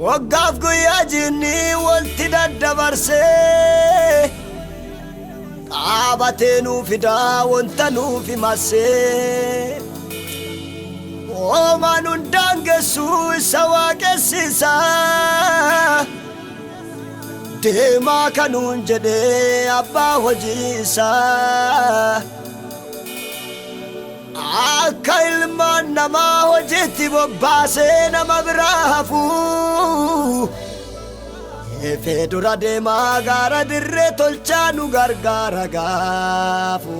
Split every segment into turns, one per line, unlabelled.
Waggaaf guyyaa jinni walti daddabarsee dhaabatee nuu fidaa wanta nuuf himasee. Hoomaan hundaan geessu isa waaqessiisa. Deemaa kanuun jedhee abbaa hojii isaa. Akka ilmaan namaa hojiitti bobbaasee nama biraa hafu. Efee dura deemaa gaara dirree tolchaa nu gargaara gaafu.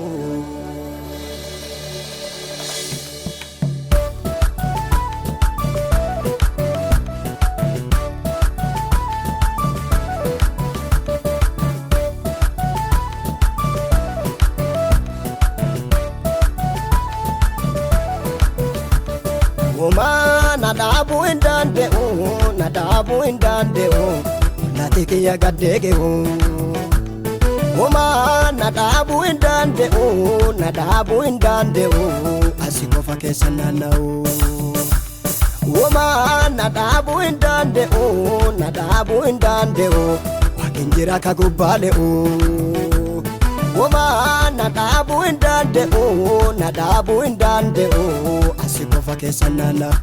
Uumaa na dhaabuu hin danda'u, na dhaabuu hin danda'u, lati kiyya gaddeeqe'u. Uumaa na dhaabuu hin danda'u, na dhaabuu hin danda'u, asi qofa keessa naanna'u. Uumaa na dhaabuu hin danda'u, na dhaabuu hin danda'u, waaqin jira ka gubbaa le'u. Uumaa na dhaabuu hin danda'u, na dhaabuu hin danda'u, asi qofa keessa naanna'u.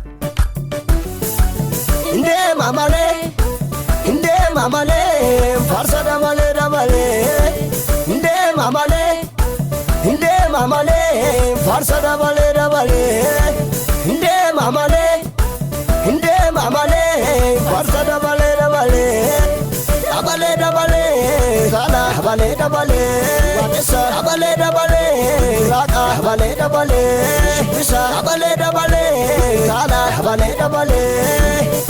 Ndeema malee, ndeema malee, farsa dabalee dabalee. Ndeema malee, ndeema malee, farsa dabalee dabalee. Ndeema malee, ndeema malee, farsa dabalee dabalee. Dabalee dabalee, sana dabalee dabalee, waaqessa dabalee dabalee, raaqa dabalee dabalee, shubbisa dabalee dabalee, sana dabalee dabalee.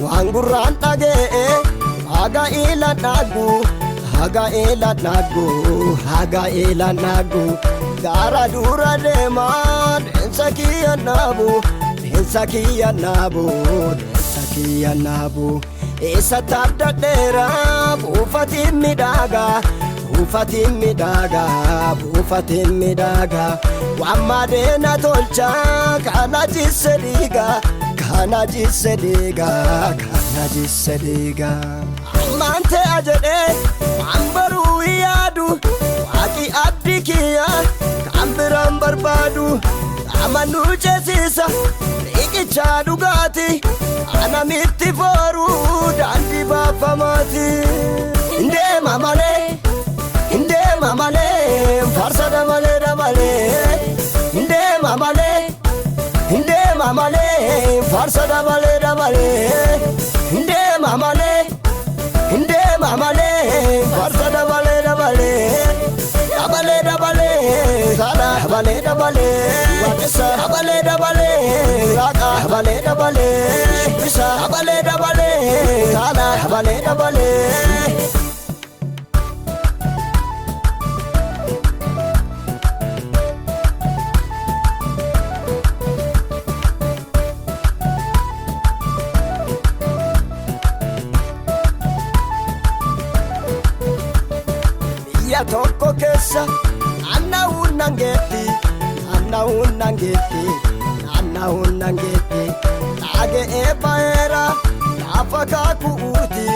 Waan gurraan dhaga'e haga ila dhaggu, haga ila dhaggu, haga ila dhaggu. Gaara dura deemaa deensa kiyya naabu, deensa kiyya naabu, deensa kiyya naabu. Isa taabdadheera buufatiin midhaagaa, buufatiin midhaagaa, buufatiin midhaagaa. Waan madeena tolchaa kana jisse dhiigaa, kana jisse dhiigaa, kana jisse dhiigaa. Ammaan te'a jedhee waan baruu hin yaadu, waaqi abdii kiyya kan biraan barbaadu. Amannuu ceesisa riqichaa dhugaati, ana mitti fooruu daandii baafamaati. Ndeema malee, ndeema malee, farsa dabalee dabalee. Ndeema malee, ndeema malee, farsa dabalee dabalee. Ndeema malee, ndeema malee, farsa dabalee dabalee. Dabalee dabalee, sana dabalee dabalee, waaqessa dabalee dabalee, raaqa dabalee dabalee, shubbisa dabalee dabalee, sana dabalee dabalee. Biyya tokko keessa naanna'uun nangeetti, naanna'uun nangeetti, naanna'uun nangeetti. Dhaga'ee ba'eera lafa kaaku'uuti,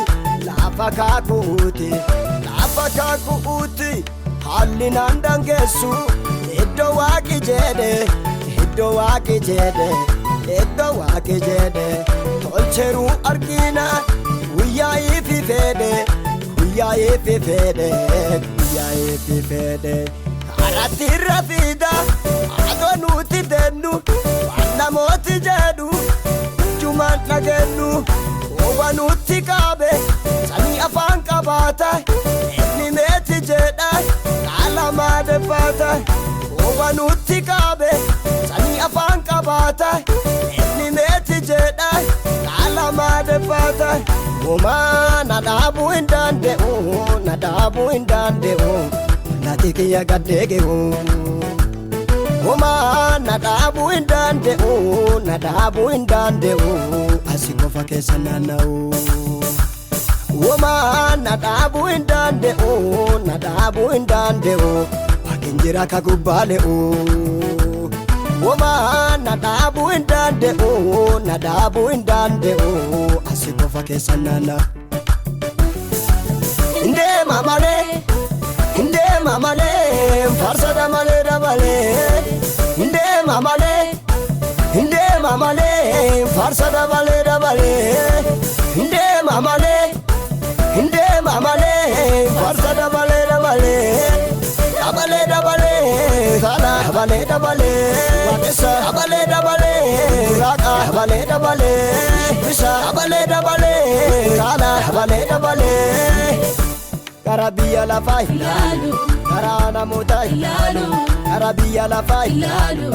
lafa kaaku'uuti, lafa kaaku'uuti. Haalli naan dangeessu iddoo waaqi jedhe, iddoo waaqi jedhe, iddoo waaqi jedhe. Tolcheruu argina guyyaa ifi fedhe, guyyaa ifi fedhe, guyyaa ifi fedhe. Karatti irra fiida adoo nuti dennu, waan namooti jedhu ijjumaan dhageennu. Huba nutti qabe samii afaan qabaata, inni meeti jedha qaalamaa defaata. Huba nutti qabe samii afaan qabaata, inni meeti jedha qaalamaa defaata. Uumaa na dhaabuu hin danda'u, na dhaabuu hin danda'u, lati kiyya gaddeeqe'u. Uumaa na dhaabuu hin danda'u, na na dhaabuu hin danda'u asi qofa keessa naanna'u. Womaa na dhaabuu hin danda'u na dhaabuu hin danda'u waaqni jira ka gubbaa le'u. Womaa na dhaabuu hin danda'u na dhaabuu hin danda'u asi qofa keessa naanna'u. Ndeema malee ndeema malee farsada malee dabalee ndeema malee ndeema malee farsada malee dabalee ndeema malee ndeema malee farsada malee dabalee dabalee dabalee kana dabalee dabalee waaqessa dabalee dabalee raaqa dabalee dabalee bisa dabalee dabalee kana dabalee dabalee. Gara biyya lafaa
Ilaalu.
Karaa namootaa
Ilaalu.
Gara biyya lafaa
Ilaalu.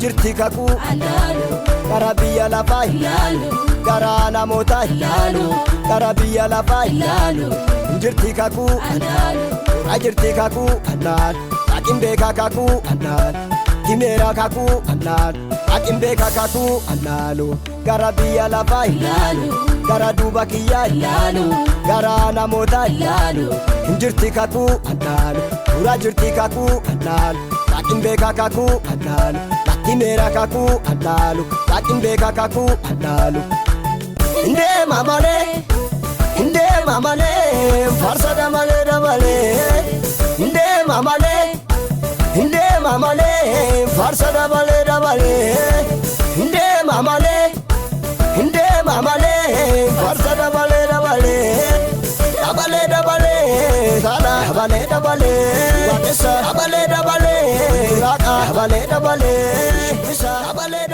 Jirti kakuu
Alaalu.
Gara biyya lafaa
Ilaalu.
Karaa namootaa
Ilaalu.
Gara biyya lafaa
Ilaalu.
Jirti kakuu
Alaalu.
Jirti kakuu annaan Dhaqin beekaa kakuu annaan Timeera kakuu annaan Dhaqin beekaa kakuu annaalu Gara biyya lafaa
Ilaalu.
Gara duuba kiyyaa
Ilaalu.
Gara namootaa
Ilaalu.
Jirti kakuu annaan Dura jirti kakuu annaan Dhaqin beekaa kakuu annaan Timeera kakuu annaalu Dhaqin beekaa kakuu annaalu Ndeema malee ndeema malee farsada malee dabalee ndeema malee ndeema malee farsada malee dabalee ndeema malee ndeema malee farsada malee dabalee dabalee dabalee kana dabalee dabalee waaqessa dabalee dabalee raaqa dabalee dabalee bisa dabalee.